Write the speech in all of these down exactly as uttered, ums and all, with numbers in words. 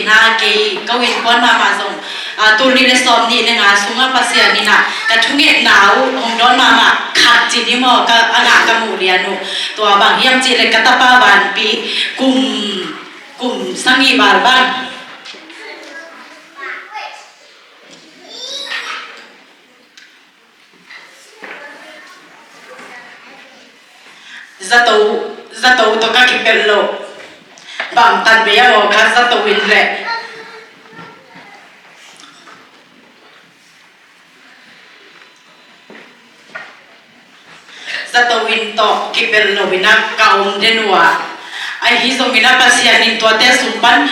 Na kei ko innkuan mahmah zong, ah, tul nih le sawm nih le nga sungah Pasian in ah ka thungetna uh hong dawn mahmah khat ci ni maw, ka, a ngah ka muh lian uh. Tua bang hiam cih leh ka tapa vanpi kum, kum sagih val bang. Zato, zato tawh ka kipelh loh. Bangtan bei a maw kha zato in leh. Zato in tawh kipelh lo in ah ka om den uh a. Ahi zongin ah Pasian in tuate sung pan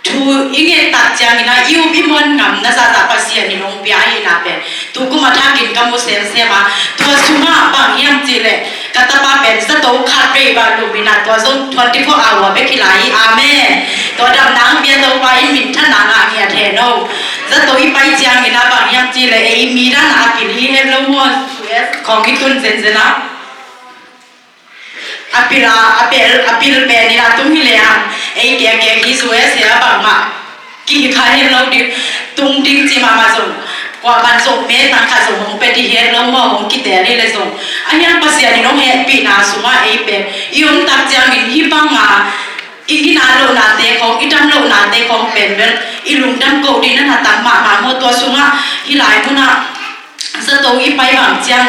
thu i nget tak ciangin ah i up i muan ngam na zahzah Pasian in hong pia ahihna pen tu kum a thakin ka mu semsem a, tua sungah bang hiam cih leh ka tapa pen zato khat vei bang lum in ah tua zong twenty four hour bek hi lai hi. Amen. Tua damna hong pia Topa in minthanna ngah ngiat hen aw. Zato i pai ciangin ah bang hiam cih leh ei mi dan a pil hi het lo maw, U S khawng i tun zenzen a. A pil a, a pil, a pil pen in a tung hi leh hang, ei kei a kei hi zu e sia bangmah kihi kha hen lo ding, tung ding ci mahmah zong, kua man zong me tang khat zong hong pia ding hen lo maw, hong kitel hi leh zong. A hiang Pasian in hong hehpihna sungah ei pen i om tak ciangin hih banga i gina lohnate khawng, i dam lohnate khawng pen bel i lungdam koh ding na na tam mahmah maw. Tua sungah hih lai munah zato i pai bang ciang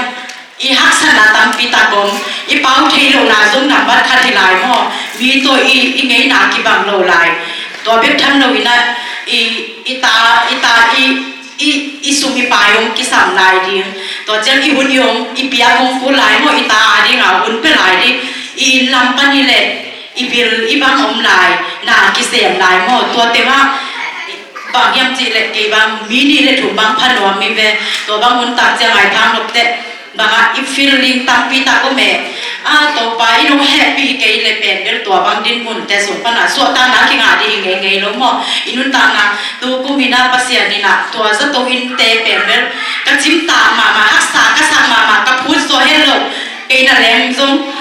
i haksatna tampi tak om, i pau thei lohna zong nambat khat hi lai maw. Mi tawh i, i ngeina kibang lo lai. Tua bek tham lo in ah i, i ta, i ta, i, i, i sum i pai hong kisam lai ding. Tua ciang i hun i hong, i piak hong kul lai maw, i ta a ding a hun pia lai ding. I inn lam pan hi leh i bil i bang om lai, na kisem lai maw. Tua tengah bang hiam cih leh kei bang mi nih le thum bang pha nuam hi ve. Tua bang hun tak ciang ai phang lok teh bangah i feeling tampi tak om e. A, Topa in hong hehpih kei leh pen bel tua bang dinmun te sung panah suahtakna kingah ding hi ngeingei lo maw. I nuntakna tu kum in ah Pasian in ah tua zato innte pen bel ka cimtak mahmah, haksa ka sak mahmah, ka phut suah hen lo. Kei na leng zong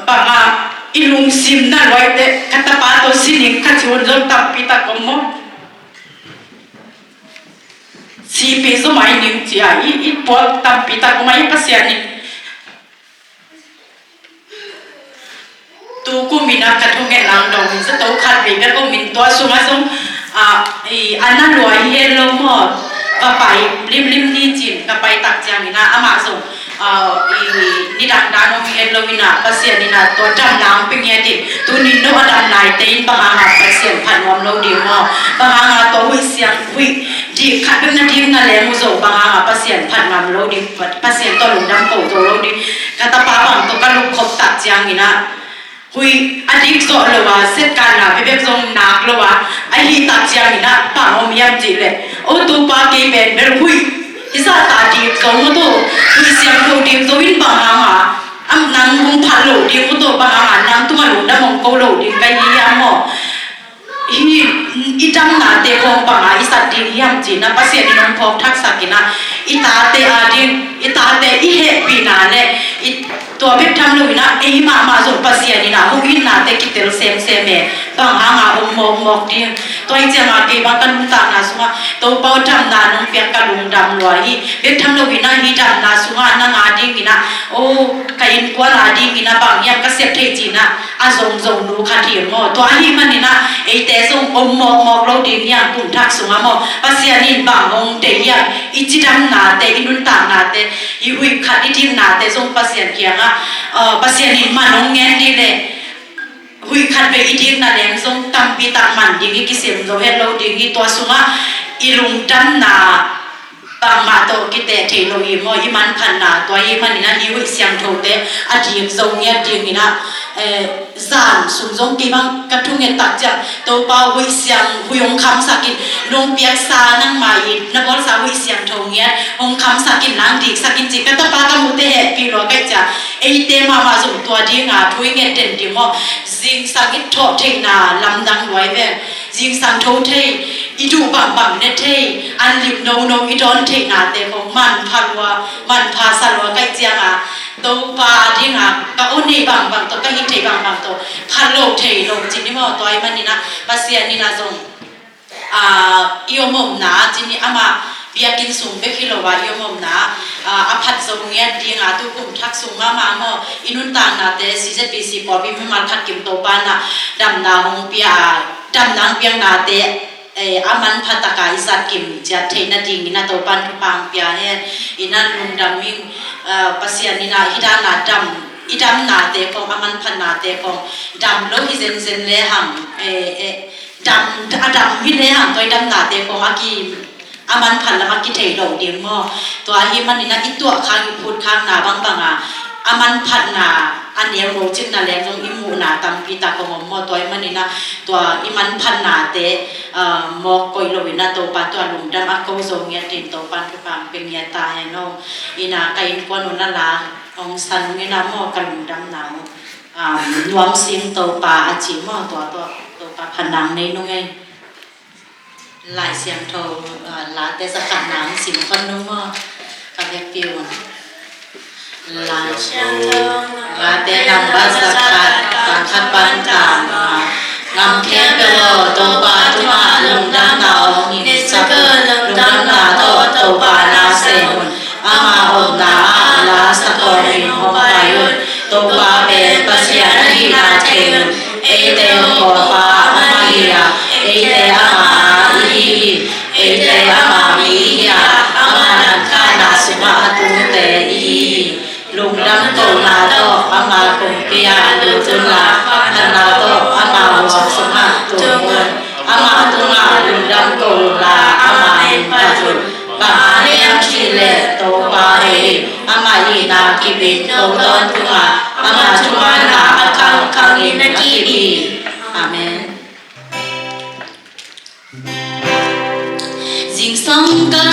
bangah i lungsim na luaite ka tapa tawh sining ka ci hun zong tampi tak om maw. Sipi zom ai ning ci a i, i puak tampi tak om a i Pasian in. Tu kum in ah ka thungetna dong in zato khat vei bek om in tua sungah zong, ah, i, a na lua hi hen lo maw. Ka pai limlim ni cin ka pai tak ciangin ah amah zong, ah, i, nidang dan om hi hen lo in ah Pasian in ah tua damna hong pia ngiat in. Tuni no a dam naite in bang hanga Pasian phat nuam lo ding maw. Bang hanga tua huih siang huih dik khat bek na dik na leng uh zo bang hanga Pasian phat ngam lo ding, Pasian tawh lungdam ko zo lo ding. Ka tapa bang tawh ka lungkhop tak ciangin ah huih a dik zawh lo a, setkana bebek zong nak lo a, ahi tak ciangin ah bang om hiam cih leh, o Topa kei pen bel huih i zahta dik zo maw tawh, huih siangtho dik zo in bang hanga am nang hong phat lo ding maw tawh, bang hanga nang tungah lungdam hong ko lo ding ka hi hiam maw. Hi, i damnate khawng banga i sat ding hiam cih na Pasian in hong phawk thaksak in ah i tate a ding, i tate i hehpihna le i tua bek tham lo in ah ei mahmah zong Pasian in ah hong hinnate kitel semsem e. Bang hanga hong mawkmawk ding. Tua hi cianga kei bang ka nuntakna sungah Topa aw damna nong piak ka lungdam lua hi. Bek tham lo in ah hih damna sungah nang a ding in ah, o, ka innkuan a ding in ah bang hiam ka sep thei cih in ah a zongzong nu khat hi maw. Tua ahih manin ah eite zong om mawkmawk lo ding hiam kum thak sungah maw. Pasian in bang hong deih hiam, i cidamnate, i nuntaknate, i huih khat i diknate zong Pasian kiangah, ah, Pasian in man hong ngen dih leh huih khat vei i dikna leng zong tampi tak man ding hi, kisem zo het lo ding hi. Tua sungah i lungdamna bangmah tawh kiteh thei lo hi maw, i manphatna. Tua hi manin ah hih huih siangthote a dik zo ngiat dingin ah, eh, zan sung zong kei bang ka thunget tak ciang Topa huih siang huih hong khamsak in, nong piaksa nangmah in na bawlsa huih siangtho ngiat hong khamsak in, nang diksak in ci ka tapa ka mute hehpih lua kaih ciang eite mahmah zong tua dinga thu i nget den ding maw. Zingsang i thawh theihna lamdang lua i ven. Zingsang tho thei, i duh bangbang ne thei, an lim nono i dawn theihnate khong manpha lua, manpha sa lua kaih cianga Topa dinga ka aw nei bangbang tawh, ka hih theih bangbang tawh phat lo thei lo ci ni maw. Tua ahih manin ah Pasian in ah zong Ah, i om omna, cini amah biakinn sung bek hi lo a, i om omna, ah, a phat zo ngiat dinga, tu kum thak sung mahmah maw, i nuntaknate, C Z B C pawlpi mimal khat kim Topa na damna hong pia a, damna hong piaknate, eh, a manpha taka i zat kim ciat theih nadingin a Topan thupha hong pia hen. Ina lungdam ing, ah, Pasian ina hidana dam, i damnate khong, a manphatnate khong, dam lo hi zenzen le hang, eh, eh, dam, a dam hi le hang tua i damnate khong a ki, a manphat lam a kithei lo ding maw. Tua hi manina i tuah khak i phut khakna bangbanga a manphatna a neu lo cikna leng zong i muhna tampi tak hong om maw. Tua hi manina tua i manphatnate, ah, mawk koih lo ina Topa tua lungdam a ko zo ngiat din Topan thupha hong pia ngiat ta hen aw. Ina ka innkuan un a la hong san ung ina maw ka lungdamna uh. Ah, nuam sing Topa a ci maw tua tua Topa phatna hong nei nung ei. Lai Siangtho, ah, Late zakhat nang sim khon nung maw. Ka vekpi un. Lai Siangtho, Late namba zakhat, pangkhat pan tang, ah, ngam khempeuh aw, Topa tungah lungdamna hong ngetsak un, lungdamna tawh Topa na sem un. Ama omna ah la sakawmin hong pai un. Topa pen Pasian ahihna thei un. Eite hong kawlpa amah hi a, eite ama i hi hi. Eite ama mi i hi a, ama nuntakna sungah a tungte i hi hi. Lungdam kohna tawh ama kongpi ah lut unla, phatna tawh ama huap sungah tung un. Ama tungah lungdam ko unla, ama min phat un. Bang hang hiam cih leh Topa hi, ama itna kip in, to tawntungah ama thumanna a khangkhang in a kip hi. Amen. Zingsang ka